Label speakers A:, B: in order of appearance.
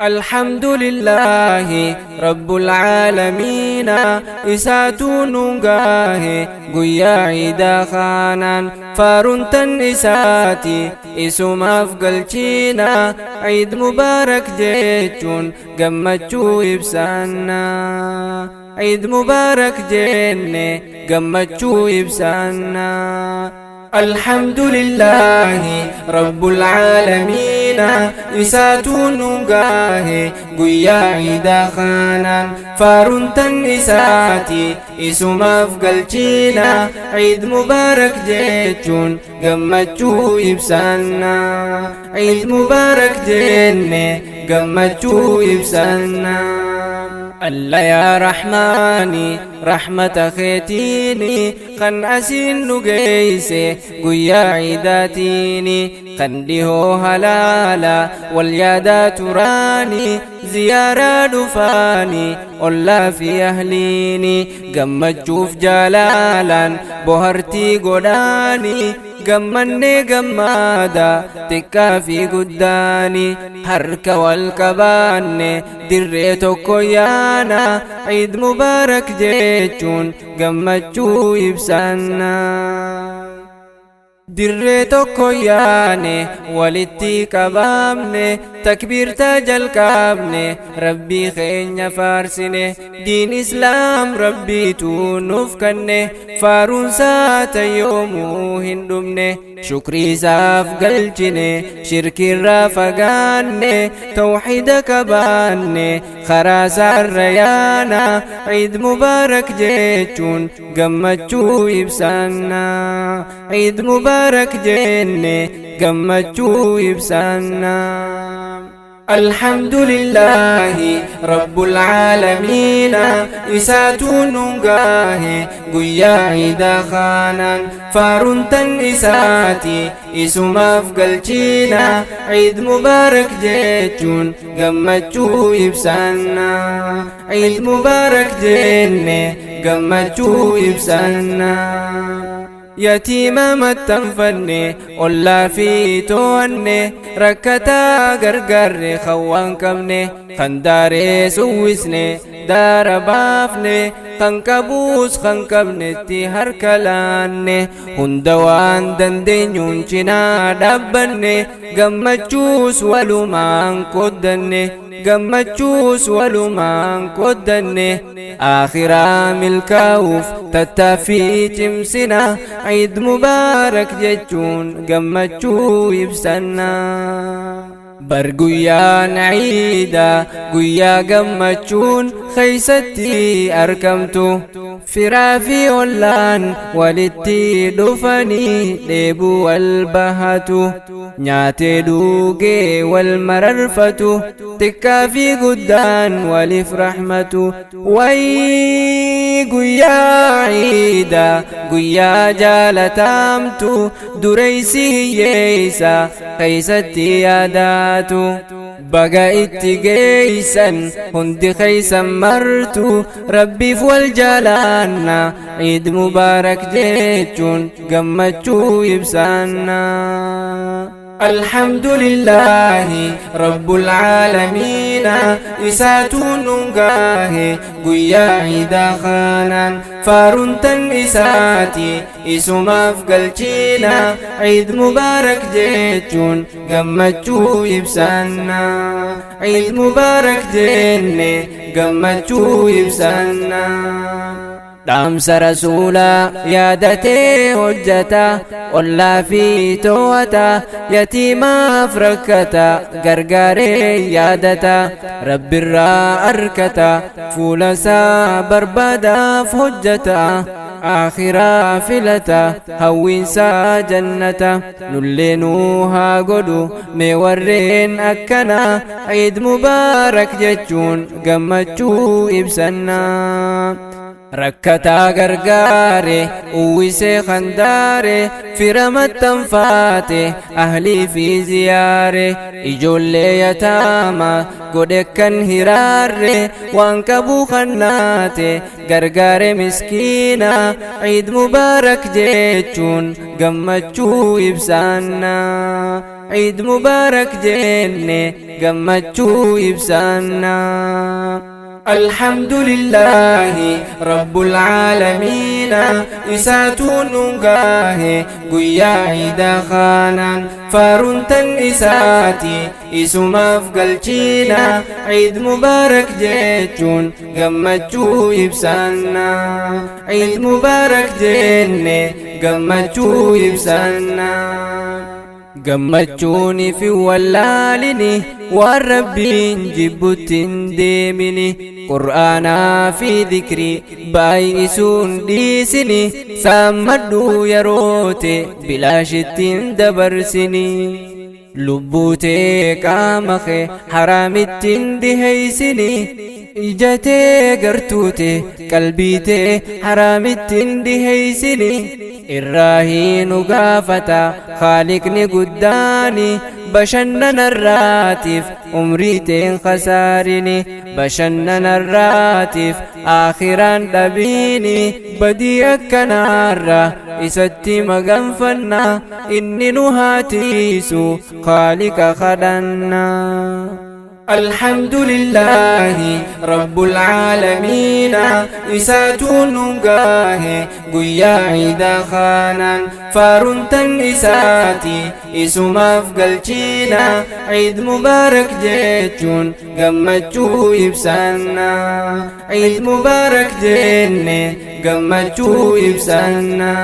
A: Alhamdulillaahi Rabbul Aalamiina isaatuu nuun gaahe guyyaa ciidaa kaanaan faaruun tan isaati isumaaf galchiina Ciid Mubaarak jechuun gammachuu ibsanna. Ciid Mubaarak jenne gammachuu ibsanna. Alhamdulillaahi Rabbul Aalamiina isaatuu nuun gaahe guyyaa ciidaa kaanaan faaruun tan isaati isumaaf galchiina Ciid Mubaarak jechuun gammachuu ibsanna. Ciid Mubaarak jenne gammachuu ibsanna. Alla yaa Rahmaani rahmata keetiini kan asiin nu geeyse guyyaa ciidaatiini kan dhihoo halaala wal yaadaa turaani ziyaaraa dhufaani ollaa fi ahliini gammachuuf jaalaalaan bohartii godhaani gammannee gammaada xiqqaa fi guddaani harka wal qabaanne dirree tokko yaana Ciid Mubaarak jechuun gammachuu ibsanna. Dirree tokko yaane walitti qabamne takbiirta jalqabne Rabbii keenya faarsine diin Islaam Rabbiitu nuuf kanne faaruunsaa tayyoomuu hin dhumne shukrii isaaf galchine shirkiirraa fagaanne tawxiida qabaanne karaa isaarra yaana Ciid Mubaarak jechuun gammachuu ibsanna. Ciid Mubaarak jenne gammachuu ibsanna. Alhamdulillaahi Rabbul Aalamiina isaatuu nuun gaahe guyyaa ciidaa kaanaan faaruun tan isaati isumaaf galchiina Ciid Mubaarak jechuun gammachuu ibsanna. Ciid Mubaarak jenne gammachuu ibsanna. Yatiima maxxanfanne ollaa fi to'anne rakkataa gargaarre kan waan qabne kan daaree uwwisne daara baafne kan qabuus kan qabnetti harka laanne hunda waan dandeenyuun cinaa dhaabbanne gammachuus walumaan qooddanne gammachuus walumaan qooddanne aakhiraa milkaa'uuf tattaaffii cimsina Ciid Mubaarak jechuun gammachuu ibsanna. Bar guyyaan ciida guyyaa gammachuun keeysatti argamtu firaa fi ollaan walitti dhufanii dheebuu wal bahatu nyaatee dhugee wal mararfatu xiqqaa fi guddaan waliif rahmatu wayii guyyaa ciida guyyaa jaalatamtu dureysi hiyyeeysa keeysatti yaadaatu baga itti geeysan hundi keeysan martu Rabbiif wal jaalaanna Ciid Mubaarak jechuun gammachuu ibsanna. Alhamdulillaahi Rabbul Aalamiina isaatuu nuun gaahe guyyaa ciidaa kaanaan faaruun tan isaati isumaaf galchiina Ciid Mubaarak jechuun gammachuu ibsanna. Ciid Mubaarak jenne gammachuu ibsanna. Dhaamsa rasuulaa yaadatee hojjata ollaa fi to'ata yatiimaaf rakkata gargaaree yaadata Rabbirraa arkata fuula isaa barbaadaaf hojjata aakhiraa filata hawwiinsaa jannata nullee nuu haa godhu mee warreen akkana Ciid Mubaarak jechuun gammachuu ibsanna. Rakkataa gargaare uwwisee kandaare fira maxxanfaate ahlii fi ziyaare ijoollee yataama godhe kan hiraarre waan qabu kannaate gargaare miskiina Ciid Mubaarak jechuun gammachuu ibsanna. Ciid mubaarak jenne gammachuu ibsanna. الحمد لله رب العالمين، إساتون نغاه قيا عيدا خانا، فارنتن إساتي إسما فقلتينا. عيد مبارك جيتون قمتشو إبسانا. عيد مبارك جنة قمتشو إبسانا. Gammachuuni fi wallaalini waan Rabbiin jibbutti hin deemini, qur'aanaa fi dhikrii baay'isuun dhiisini, saammadhuu yeroote bilaashitti hin dabarsini. Lubbuutee qaama kee haraamitti hin dhiheeysini, ijatee gartuute qalbiitee haraamitti hin dhiheeysini. Irraa nu gaafata Khaaliqni guddaani. Bashannanarraatiif umriiteen khasaarini, bashannanarraatiif aakhiraan dhabiini. Badii akkanaarra isatti maganfanna, inni nu haatiisu Khaaliqa kadhanna. الحمد لله رب العالمين، إساتون نغاه قيا عيدا خانا، فارنتن إساتي إسما فقلتينا. عيد مبارك جيتون قمتشو إبسانا. عيد مبارك جنة قمتشو إبسانا.